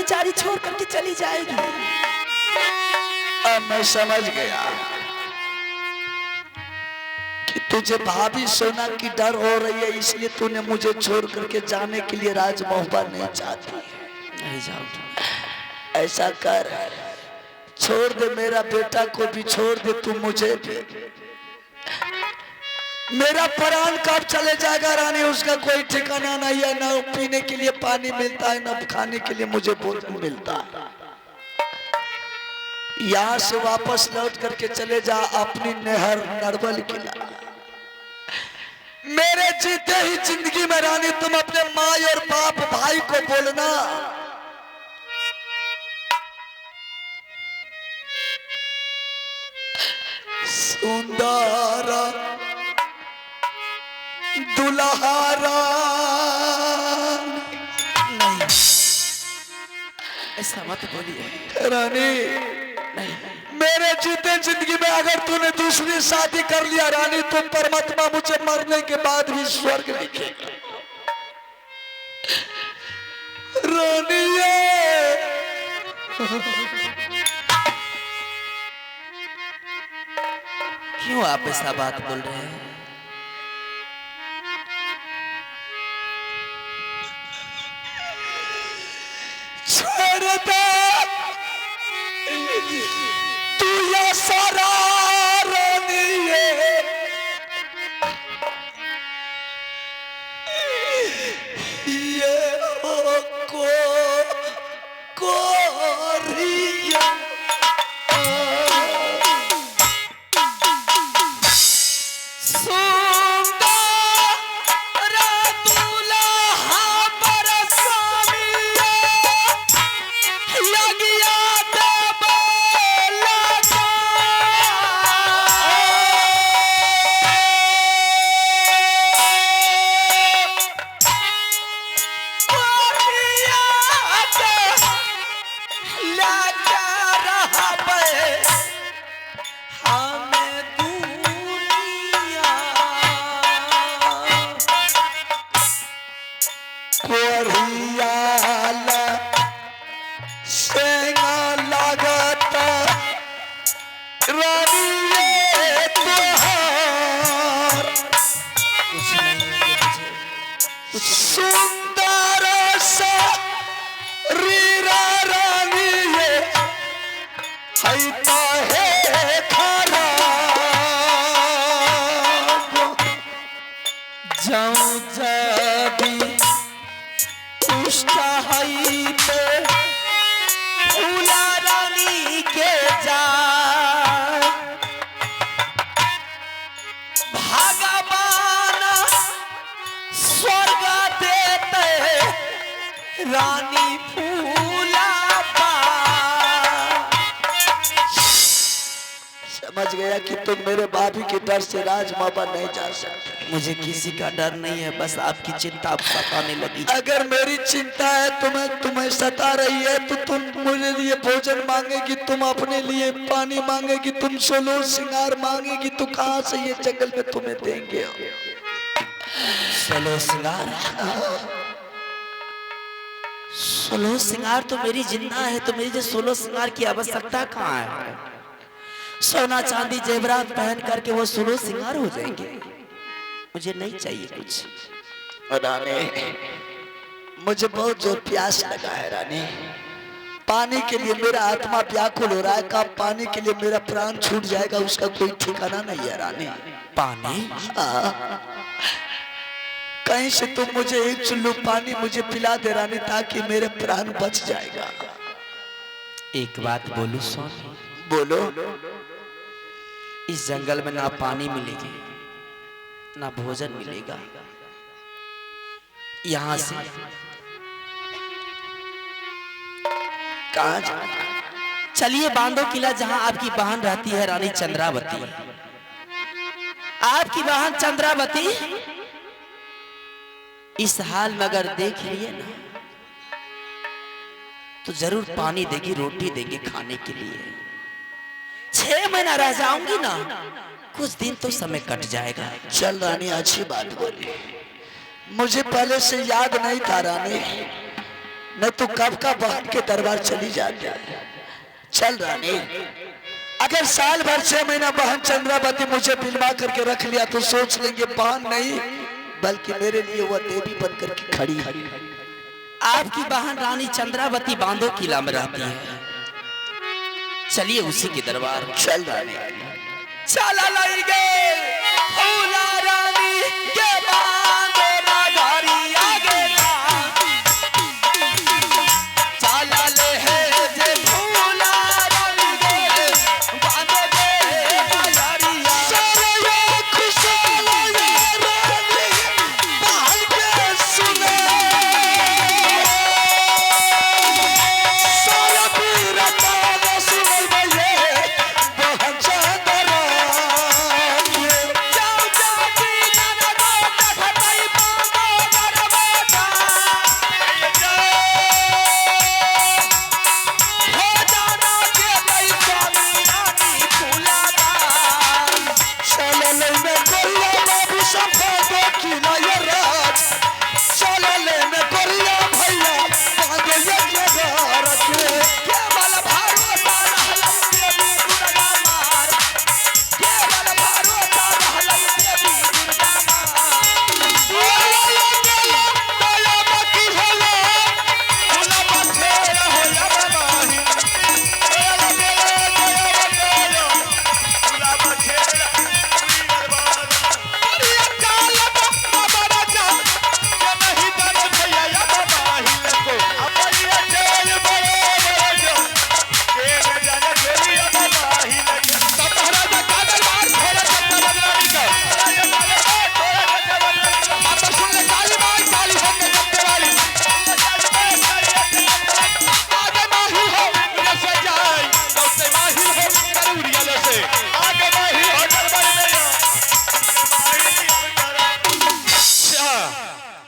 बेचारी छोड़ करके चली जाएगी। अब मैं समझ गया कि तुझे भाभी सोना की डर हो रही है, इसलिए तूने मुझे छोड़ करके जाने के लिए राजमहुआ नहीं चाहती। नहीं जाऊंगी। ऐसा कर, छोड़ दे मेरा बेटा को भी, छोड़ दे तू मुझे भी। मेरा प्राण कब चले जाएगा रानी, उसका कोई ठिकाना नहीं है। ना पीने के लिए पानी मिलता है, ना खाने के लिए मुझे भोजन मिलता है। यहां से वापस लौट करके चले जा अपनी नहर नरवल किला। मेरे जीते ही जिंदगी में रानी तुम अपने माँ और बाप भाई को बोलना, सुंदर दुल्हारा। नहीं, ऐसा मत बोलिए। रानी नहीं, मेरे जीते जिंदगी में अगर तूने दूसरी शादी कर लिया रानी, तो परमात्मा मुझे मरने के बाद भी स्वर्ग लिखेगा। रानी क्यों आप ऐसा बात बोल रहे हैं? छोड़ दे तू या सारा रानी ये हो को कोरिया। सुंदर दुल्हा बरसामिया, यज्ञ देव हमें दुनिया। कोरियाला सेंगा लागता रानी ये तुहार। कुछ नहीं है मुझे, कुछ सुंदर सा रीरा रानी ये हैता है खराब। जाऊं जबी पुष्टा हईते फूला रानी के जा, भगवान स्वर्ग देते रानी फूला बा। समझ गया कि तुम मेरे भाभी के डर से राजमाबा नहीं जा सकते। मुझे किसी का डर नहीं है, बस आपकी चिंता अब सताने लगी। अगर मेरी चिंता है तुम्हें तुम्हें सता रही है तो तुम मेरे लिए भोजन मांगेगी, तुम अपने लिए पानी मांगेगी, तुम सोलो श्रृंगार मांगेगी, तो कहाँ से ये जंगल में तुम्हें देंगे? सोलो श्रृंगार, सोलो श्रृंगार तो मेरी जिंदा है, तो मेरी जो सोलो श्रृंगार की आवश्यकता कहाँ है? सोना चांदी जेवरात पहन करके वो सोलो श्रृंगार हो जाएंगे। मुझे नहीं चाहिए कुछ। रानी मुझे बहुत जोर प्यास लगा है रानी, पानी के लिए मेरा आत्मा व्याकुल हो रहा है। कब पानी के लिए मेरा प्राण छूट जाएगा उसका कोई ठिकाना नहीं है रानी। पानी? हाँ। कहीं से तुम मुझे एक चुल्लू पानी मुझे पिला दे रानी, ताकि मेरे प्राण बच जाएगा। एक बात बोलूं स्वामी? बोलो। इस जंगल में ना पानी मिलेगी ना भोजन मिलेगा। यहाँ से कहाँ जाना? चलिए बांदो किला, जहां आपकी बहन रहती है रानी चंद्रावती। आपकी बहन चंद्रावती इस हाल में अगर देख लिए ना तो जरूर पानी देगी, रोटी देगी खाने के लिए। 6 महीना रह जाऊंगी ना, कुछ दिन तो समय कट जाएगा। चल रानी, अच्छी बात बोली। मुझे पहले से याद नहीं था रानी न तो कब का बहन के दरबार चली जाती। चल रानी, अगर साल भर 6 महीना बहन चंद्रावती मुझे बिलवा करके रख लिया तो सोच लेंगे बहन नहीं बल्कि मेरे लिए वह देवी बनकर के खड़ी है। आपकी बहन रानी चंद्रावती बांदो किला में रहती है, चलिए उसी के दरबार। चल रानी। चला लई गए फूला रानी के बांदो नगरी आगे ना। चला ले है जे फूला रानी के बांदो दे नगरिया। जाओ जाओ जी नाना दो देखतई बांदो दरबाजा। हो जाना के लई स्वामी रानी फूला केवल भरोसा रहलै देवी दुर्गा मार, केवल भरोसा रहलै देवी दुर्गा मार।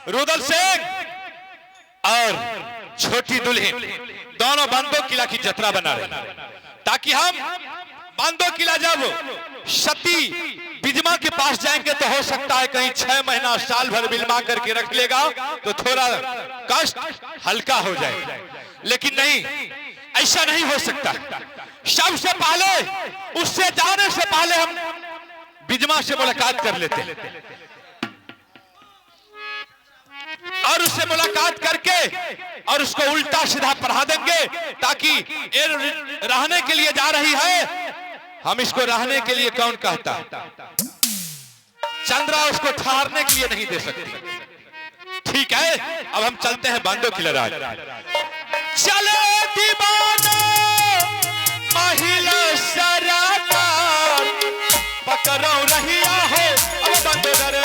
रुदल सिंह और छोटी दुल्हन दोनों बांदो किला की जतरा बना रहे हैं, ताकि हम बांदो किला जब सती बिजमा के पास जाएंगे तो हो सकता है कहीं 6 महीना साल भर बिलमा करके रख लेगा तो थोड़ा कष्ट हल्का हो जाए। लेकिन नहीं, ऐसा नहीं हो सकता। सबसे पहले उससे जाने से पहले हम बिजमा से मुलाकात कर लेते हैं और उससे मुलाकात करके और उसको उल्टा सीधा पढ़ा देंगे, ताकि ये रहने के लिए जा रही है, हम इसको रहने के लिए कौन कहता है? चंद्रा उसको ठहरने के लिए नहीं दे सकती। ठीक है, अब हम चलते हैं बांदो की लड़ाई। चले दीवाना महिला शराकार पकड़ो रहिया हो अब बांदो डरे।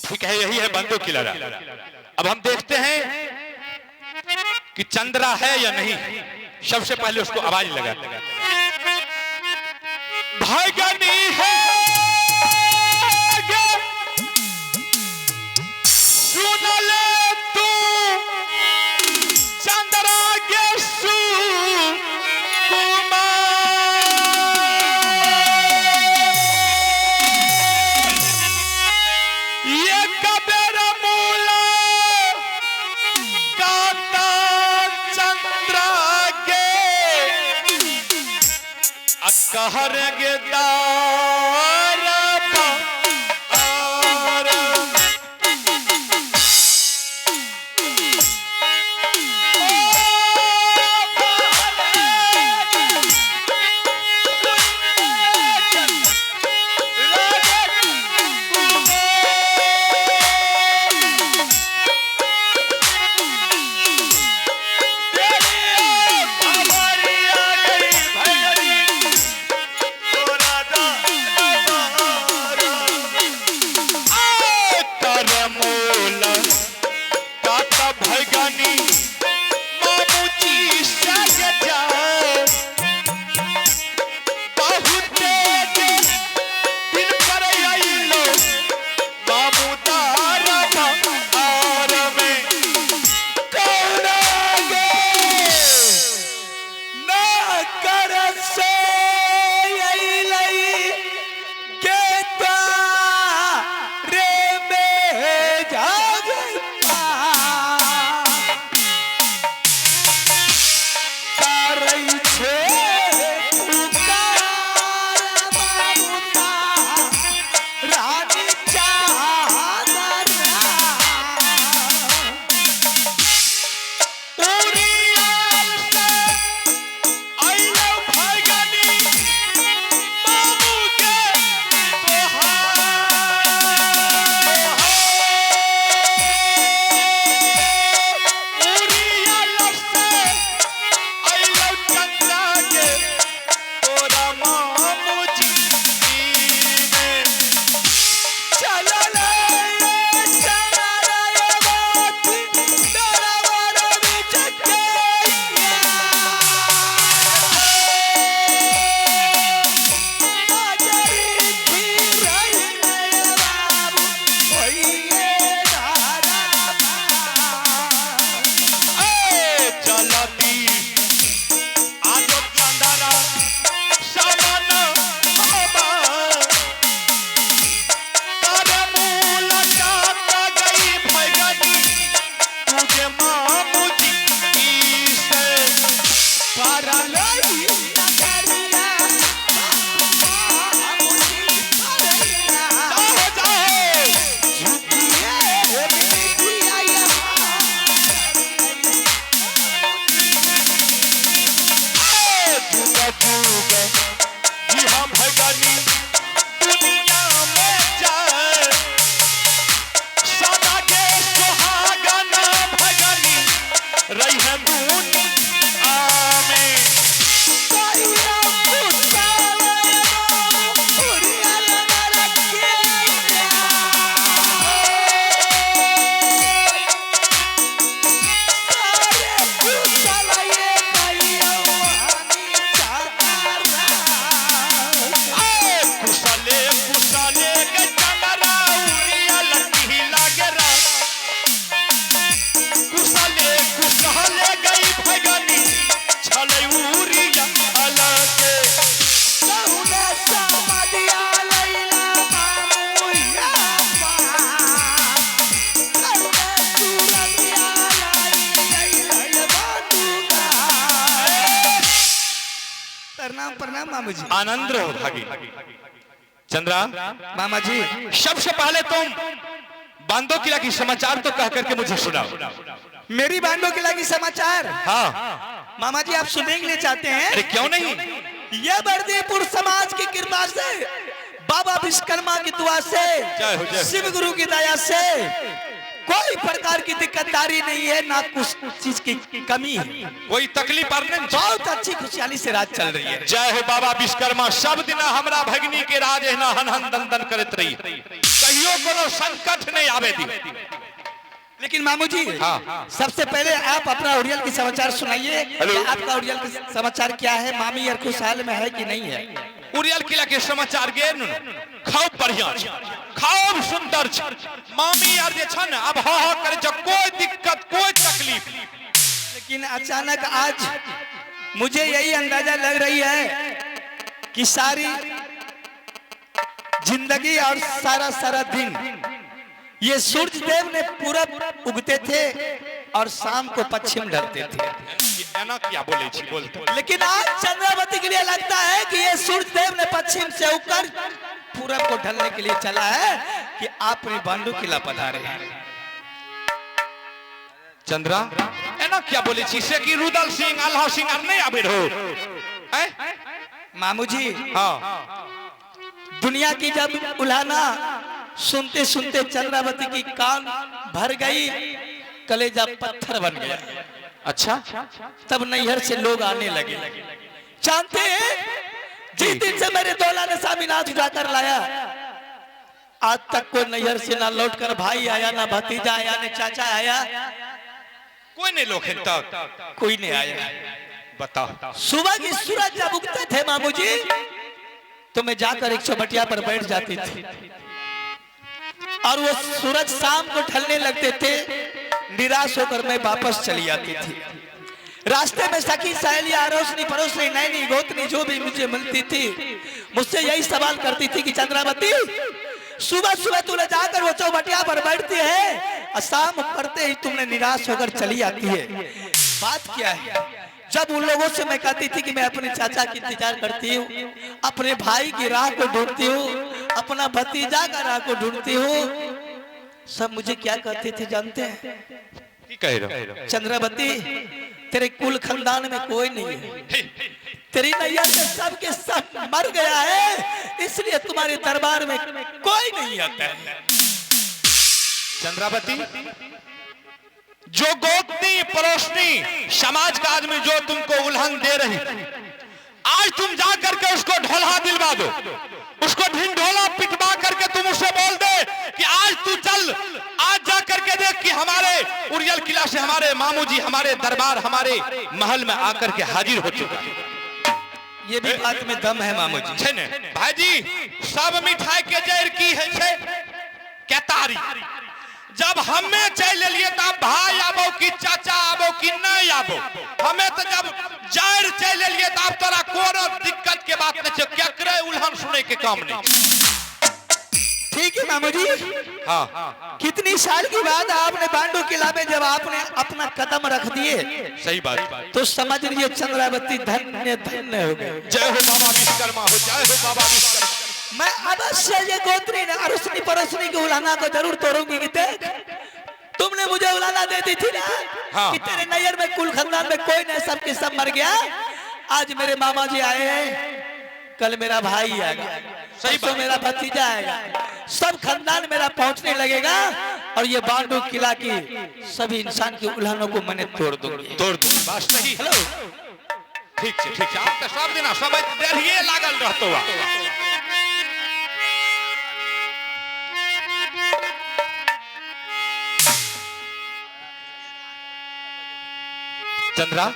ठीक है, यही है बंदूक की लड़ाई। अब हम देखते हैं कि चंद्रा है या नहीं। सबसे पहले उसको आवाज लगा, भागनी है सुन ले तू चंद्रा के सु ये कबेर मूला काता चंद्रा के अकहर गे दार पार। राजा। प्रणाम प्रणाम मामू जी। आनंद रहो भागी। चंद्रा मामा जी, सबसे पहले तुम बांदो किला की समाचार तो कह करके मुझे सुनाओ। मेरी बांदो किला की समाचार? हाँ मामा जी, आप सुनने के लिए चाहते हैं? अरे क्यों नहीं। ये बर्दीपुर समाज की कृपा से, बाबा विश्वकर्मा की दुआ से, जय हो, जय हो। शिव गुरु की दया से कोई प्रकार की दिक्कतदारी नहीं है, ना कुछ चीज की कमी है, कोई तकलीफ और नहीं। बहुत अच्छी खुशहाली से राज चल रही है। जय हो बाबा विश्वकर्मा। सब दिन हमरा भगनी के राज एहना हन हन दन दन करत रही, कहियो कोनो संकट नहीं आवे दी। लेकिन मामू जी, हाँ। सबसे पहले आप अपना ओरियल की समाचार सुनाइए। आपका ओरियल की समाचार क्या है? मामी यार खुशहाल में है कि नहीं है? उरियल किला के समाचार गे नु खूब बढ़िया छै, खूब सुंदर छै। मामी यार जे छ न अब ह ह करे छै, कोई दिक्कत कोई तकलीफ। लेकिन अचानक आज मुझे यही अंदाजा लग रही है कि सारी जिंदगी और सारा सारा दिन ये सूरज देव ने पूरब उगते थे और शाम को पश्चिम ढलते थे। एना क्या बोले छी बोलते। लेकिन आज चंद्रावती के लिए लगता है कि ये सूरज देव ने पश्चिम से उगकर पूरब को ढलने के लिए चला है कि आप बांडू किला पधारे हैं। चंद्रा एना क्या बोले छी से कि रुदल सिंह अल्लाह सिंह आर नहीं आबे रहो? मामू जी, हाँ दुनिया की जब उलाना सुनते सुनते चंद्रावती की कान भर गई, कलेजा पत्थर बन गया। अच्छा, तब नैहर से लोग आने लगे। जानते हैं, जिस दिन से मेरे दौला ने स्वामीनाथ उठाकर लाया, आज तक कोई नैहर से ना लौटकर भाई आया, ना भतीजा आया, ना चाचा आया, कोई नहीं लोग तक कोई नहीं आया। बताओ। सुबह की सूरज जब उगते थे मामू जी, तो मैं जाकर एक चौबटिया पर बैठ जाती थी और वो सूरज शाम को ढलने लगते थे। निराश होकर मैं वापस चली आती थी। रास्ते में सखी सहेली अड़ोसनी पड़ोसनी नैनी गोतनी जो भी मुझे मिलती थी, मुझसे यही सवाल करती थी कि चंद्रावती, सुबह सुबह तूने जाकर वो चौबटिया पर बैठती है और शाम पड़ते ही तुमने निराश होकर चली आती है, बात क्या है? जब उन लोगों से मैं कहती थी कि मैं अपने चाचा की इंतजार करती हूँ, अपने भाई की राह को ढूंढती हूँ, अपना भतीजा का राह को ढूंढती हूँ, सब मुझे क्या कहते थे जानते हैं? कह रहे चंद्रावती, तेरे कुल खानदान में कोई नहीं है, तेरी नैया में सब के सब मर गया है, इसलिए तुम्हारे दरबार में कोई नहीं आता है। चंद्रावती, जो गोतनी पड़ोसनी समाज का आदमी जो तुमको उल्हन दे रही, आज तुम जा करके उसको ढोला दिलवा दो, उसको ढिंढोला पिटवा करके तुम उसे बोल दे कि आज तू चल, आज जा करके देख कि हमारे उरियल किला से हमारे मामू जी हमारे दरबार हमारे महल में आकर के हाजिर हो चुका है। ये भी बात में दम है मामू जी। छै ने भाई जी, सब मिठाई के जड़ की है छै केतारी। जब हमें चल लिए तब भाई आबो कि चाचा आबो कि नहीं आबो, हमें तो जब जड़ चल लिए तब तोरा कोनो दिक्कत के बात नहीं छै, केकरे उल्हन सुने के काम नहीं। ठीक है मामू जी। हाँ, कितनी साल के बाद आपने बांडू किला में जब आपने अपना कदम रख दिए, सही बात, तो समझ लीजिए चंद्रावती धन्य धन्य हो गए। जय हो बाबा विश्वकर्मा हो, जय हो बाबा विश्वकर्मा। मैं अवश्य ये गोत्री ने अड़ोसनी पड़ोसनी की उलाना को जरूर तोड़ूंगी कि देख तुमने मुझे उलाना दे दी थी ना, हाँ। कि तेरे नैयर में कुल खानदान में कोई नहीं, सबके सब मर गया। आज मेरे मामा जी आए हैं, कल मेरा भाई आएगा, सही परसों मेरा भतीजा आएगा, सब खानदान मेरा पहुंचने लगेगा और ये बांडू किला की सभी इंसान की उल्हनों को मैंने तोड़ दूंगी। तोड़ दूंगी। बस सही। हेलो, ठीक छै, ठीक छै। आप तो सब दिना समय देरिये लागल रहतो। चंद्रा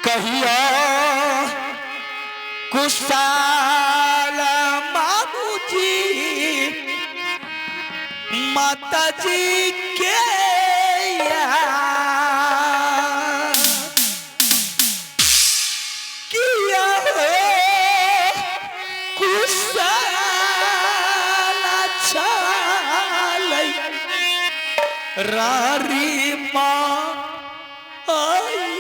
कहियो कुशाल मामू जी माता जी के यहाँ किया हो कुशाल छाल रारी माँ आई।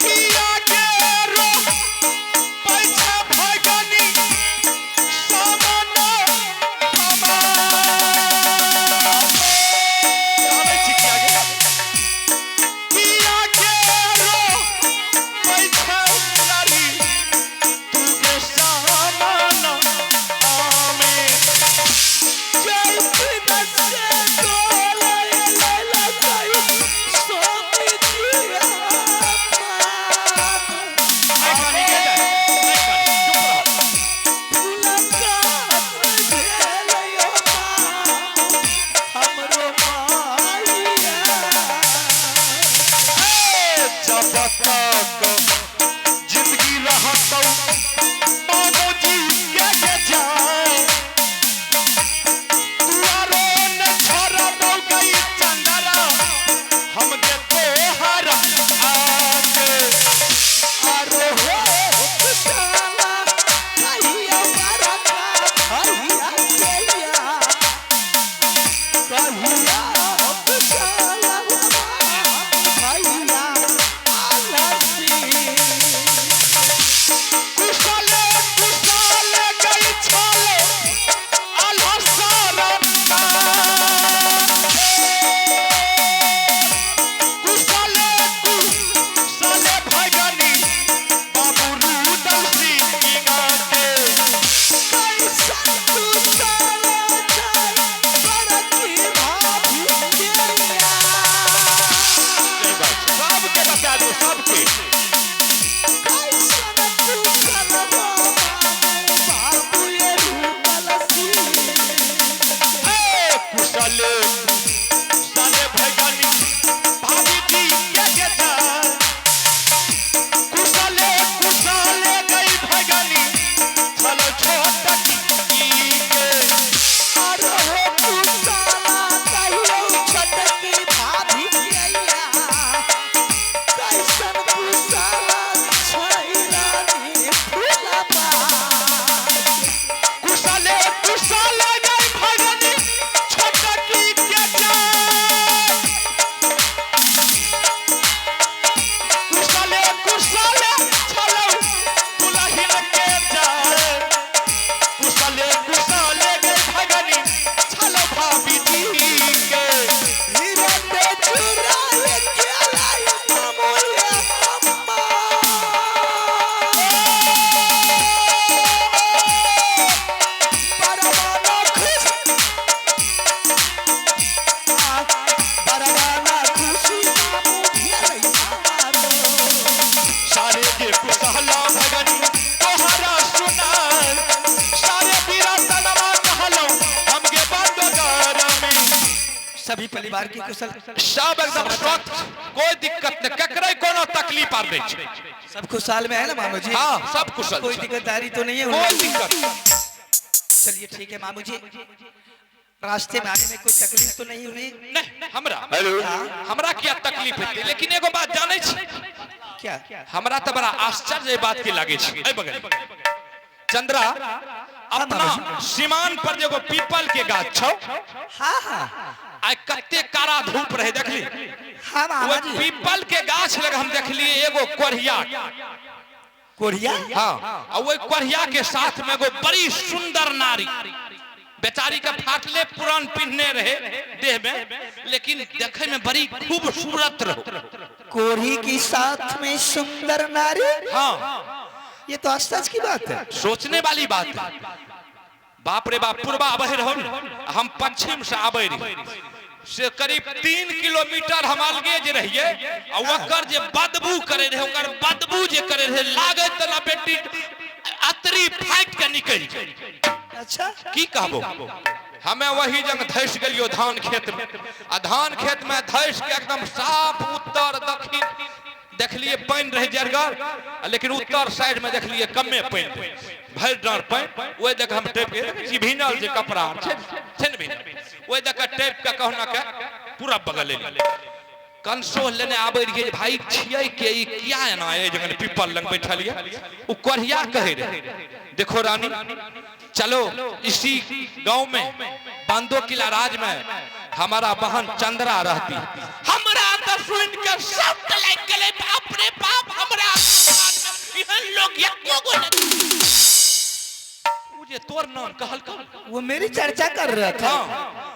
किया के रो पैसा भगनी सामना हमार। जानै छी किया गे? किया के रो पैसा नारी तू के सामना आमे। नहीं कानी के जाए, नहीं कानी, चुप रहो। जब तक जिंदगी रहतौ मानो जी के के जाए दुआरो न छोड़बौ गई चंदरा हम गे तोहरा आके। कुशले कुशले गई छाले आल्हा सारंगा। कुशले कुशले भगनी बाबू रूदल सिंह के। सबके बता दो सबके। ए कुशले कुशले भगनी भाभी जी के के जा। कुशले कुशले गई भगनी चलो छोटकी के। कुशले कुशले गई भगनी छोटकी के जा। कुशले कुशले चलो दुल्हन के जाए। कुशले कुशले गई भगनी चलो भाभी जी के। सारे के कुशला भगनी तोहरा सुनार। सारे बीरा तनमा कहलो हमके बंदगार में। सभी परिवार की कुशल सब एकदम स्वस्थ, कोई दिक्कत नहीं, ककरे कोनो तकलीफ आर नहीं छै। सब खुशहाल में है ना मामू जी? हाँ, सब कुशल कोई छै। दिक्कत आ रही तो नहीं है? कोई दिक्कत नहीं। चलिए ठीक है मामू जी, रास्ते में आने में कोई तकलीफ तो नहीं हुई? नहीं, हमरा हमरा क्या तकलीफ हेतै, लेकिन एगो बात जानै छी? क्या? हमरा तऽ बड़ा आश्चर्य एहि बात के लागै छै। एहि बगल चंद्रा अपना सीमान पर जे एगो पीपल के गाछ छौ, हाँ हाँ आइ कते कारा धूप रहे देखली? हाँ मामा ओहि जी। पीपल के गाछ लग हम देखलिए एगो कोढ़िया। कोरिया? हाँ, आ ओहि कोढ़िया के साथ में एगो बड़ी सुंदर नारी, बेचारी के फाटले पुरान पिन्हने रहे देह में, लेकिन देखे में बड़ी खूबसूरत रहो। कोढ़ी की साथ में सुंदर नारी? हाँ, ये तो आश्चर्य की बात है। सोचने वाली बात है। बाप रे बाप, पूर्वा आबे रहो ने, हम पश्चिम से आबे रही से करीब 3 किलोमीटर हम अलगे जे रहिए, आ ओकर जे बदबू करे रहे, ओकर बदबू जे करे रहे, लागे त ना बेटी अतरी फाटि के निकलि गेल। अच्छा, की कहबो, हमें वही जगह धस गेलियो धान खेत में, आ धान खेत में धस के एकदम साफ उत्तर दक्षिण देखलिए पानि रहे जरगर, लेकिन उत्तर साइड में देखलिए कमे पानि रहे, भरि डाँड़ पानि। ओहि जगह हम टपि के देखै छी भीजल जे कपड़ा छै, छै ने भेल ओहि दऽ कऽ टपि कऽ कहुना के पूरा बगल एलियै। कंसोह लेने आबै रहियै जे भाई छियै के ई, किया एना एहि जगह पीपल लग बैठल ये। ओ कोढ़िया कहै रहै, देखो रानी चलो इसी गांव में बांदो किला राज में हमारा बहन चंद्रा रहती। हमरा तऽ सुन के सब लागि गेलै, बाप रे बाप, हमरा एहन लोग एको गो नहि। ओ जे तोर नाम कहलकौ, वो मेरी चर्चा कर रहा था। हाँ,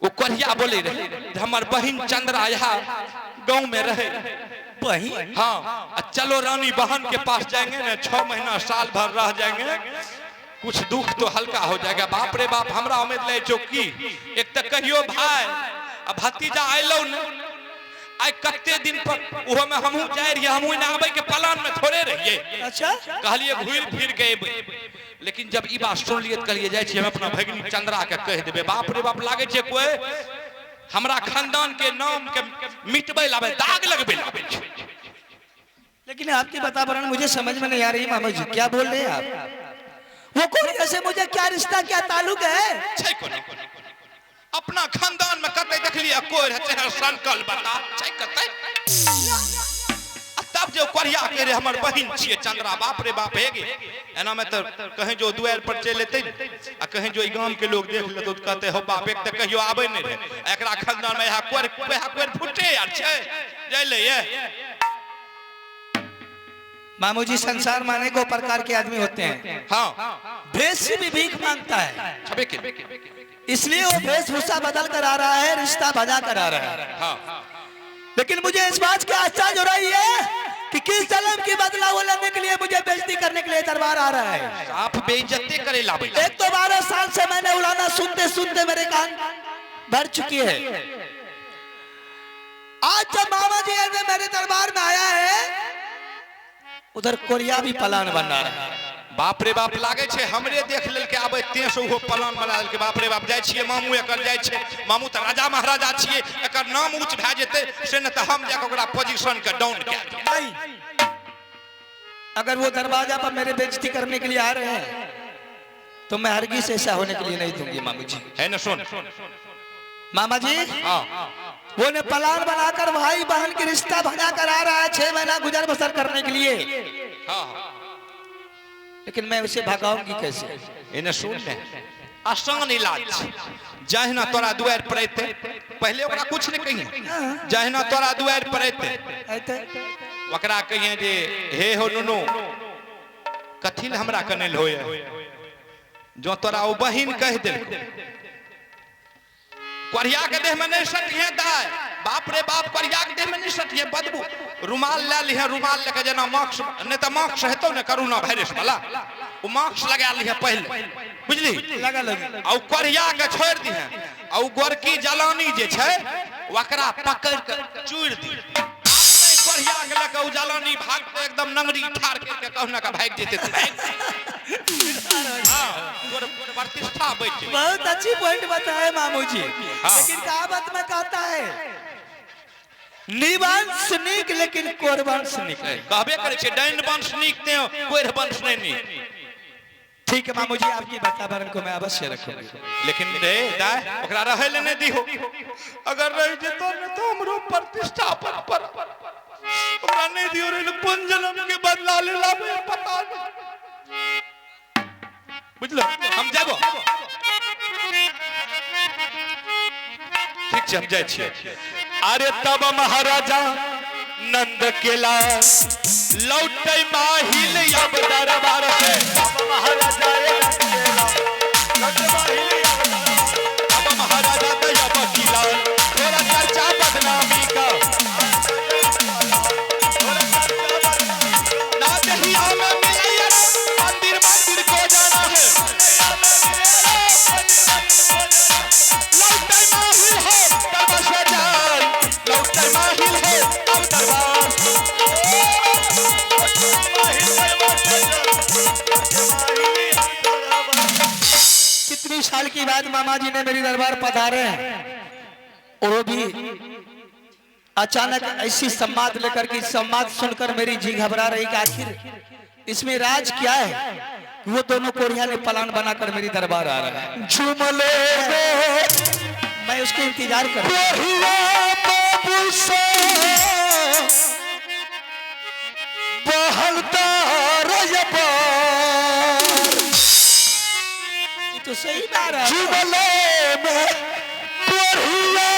वो कोढ़िया बोले रहे जे हमर बहिन चंद्रा यहाँ गांव में रहे। बहिन? हाँ, आ चलो रानी बहन के पास जाएंगे ना, 6 महीना साल भर रह जाएंगे, कुछ दुख तो हल्का हो जाएगा। बाप रे बाप, हमरा उम्मीद ले छौ की एक तऽ कहियो भाई आ भतीजा अयलौ ने आइ कते दिन पर, ओहो में हमहूँ जाय रहियै, हमहूँ एना आबै के प्लान में थोड़े रहियै। अच्छा। कहलिए घुरि फिर के एबै, लेकिन जब ई बात सुनलियै तऽ कहलियै जाइ छियै हम अपना भगिनी चंद्रा के कहि देबै। बाप रे बाप, लागै छै कोई हमरा खानदान के नाम के मिटबै लाबै, दाग लगबै लाबै छै। लेकिन आपकी वातावरण मुझे समझ में नहीं आ रही मामा जी, क्या बोल रहे हैं आप? वो कोरिया से मुझे क्या रिश्ता क्या ताल्लुक है? छै कोनो अपना खानदान में कतै देखलियै कोई रहै छै सनकल बता छै कतै? आ तब जे कोरिया के रे हमर बहिन छियै चंद्रा, बाप रे बाप, हे गे एना में तऽ कहीं जो दुआर पर चलि एतै आ कहीं जो ई गाम के लोग देख लेतौ तऽ कहतै हो बाप, एक तऽ कहियो आबै नहि रहै, एकरा खानदान में यहाँ कोर यहाँ कोर फुटे यार छै जाय ले ये। मामू जी संसार में अनेकों प्रकार के आदमी होते हैं। हाँ। भेष से भी भीख मांगता है। छबे के। इसलिए वो वेशभूषा बदल कर आ रहा है, रिश्ता बजा कर आ रहा है। हाँ। लेकिन मुझे इस बात की आश्चर्य हो रही है कि किस जन्म की बदला वो लेने के लिए मुझे बेइज्जती करने के लिए दरबार आ रहा है। आप बेइज्जती करे लाबे। एक तो 12 साल से मैंने उलाना सुनते सुनते मेरे कान भर चुकी है। आज जब मामा जी मेरे दरबार में आया है, उधर कोरिया भी पलान बना रहा है। बाप रे बाप, लागे छे हमरे देख लेलके आबे ते से उहो पलान बना लेलके। बाप रे बाप, जाय छियै मामू एकर, जाय छै मामू तऽ राजा महाराजा छियै, एकर नाम ऊंच भए जेतै से ने तऽ हम जाके ओकरा पोजीशन के डाउन कए देबै। नहीं, अगर वो दरवाजा पर मेरे बेइज्जती करने के लिए आ रहे हैं तो मैं हरगिज ऐसा होने के लिए नहीं दूंगी मामू जी। है ना सुन मामा जी, हाँ, वो ने पलान बनाकर भाई बहन के रिश्ता भगा कर आ रहा है 6 महीना गुजर बसर करने के लिए। हाँ, लेकिन मैं उसे भगाऊंगी कैसे? एने सुन ने, आसान इलाज छै। जहिना तोरा दुआरि पर अयतै, पहिले ओकरा कुछ नहि कहिए, जहिना तोरा दुआरि पर अयतै ओकरा कहिए जे हे हो नुनू, कथी लए हमरा कनैल होए? जो तोरा ओ बहिन कहि देलकौ, कोढ़िया के देह में नहीं सटिहे दाय, बाप रे बाप, कोढ़िया के देह में नहीं सटिहे बदबू। रुमाल ले लिहे, रुमाल लेके जेना मास्क, नहीं तऽ मास्क हेतौ ने कोरोना वायरस वाला, ओ मास्क लगा लिहे पहिले, बुझली? लगा लगे। आ ओ कोढ़िया के छोड़ि दिहे, आ ओ गोरकी जलानी जे छै ओकरा पकड़ि के चूरि दिहे। कोढ़िया के लऽ के ओ जलानी भागतै एकदम नंगरी ठाड़ करि के कहुना के भागि जेतै तऽ भागि जेतै। हाँ, तोर प्रतिष्ठा बचि जेतै। बहुत अच्छी पॉइंट बताए मामू जी। हाँ। लेकिन कहावत में कहता है निवंश निक लेकिन कोरवंश निक। कहबे करे छै डाइन वंश नीक ते कोढ़ वंश नहीं नीक। ठीक है मामू जी, आपकी वातावरण को मैं अवश्य रखूंगा। लेकिन रे दाय ओकरा रहै ले नहीं दिहो, अगर रह जेतो ने तो हमरो प्रतिष्ठा पर पर ओकरा नहीं दियो रे, कोन जन्म के बदला ले लाबे पता नहीं। बुझलो? हम जाबो, ठीक छै, हम जाइ छियै। अरे तब महाराजा नंद केला लौटे माहिल अब दरबार से। तब महाराजा अब महाराजा दया किला थोड़ा चर्चा बदनामी का ना दहिया में मिलैया मंदिर मंदिर को जाना है। लौटे माहिल हो दरबार से जान, लौटे माहिल हो अब दरबार। कितनी साल की बाद मामा जी ने मेरी दरबार पधारे हैं, और वो भी अचानक ऐसी संवाद लेकर के, संवाद सुनकर मेरी जी घबरा रही कि आखिर इसमें राज क्या है? वो दोनों कोरिया ने पलान बनाकर मेरी दरबार आ रहा है। जुमले में मैं उसके इंतजार कर रहा हूं। कोढ़िया बाबू से बहलता रजबार। ये तो सही बात है। जुमले में कोढ़िया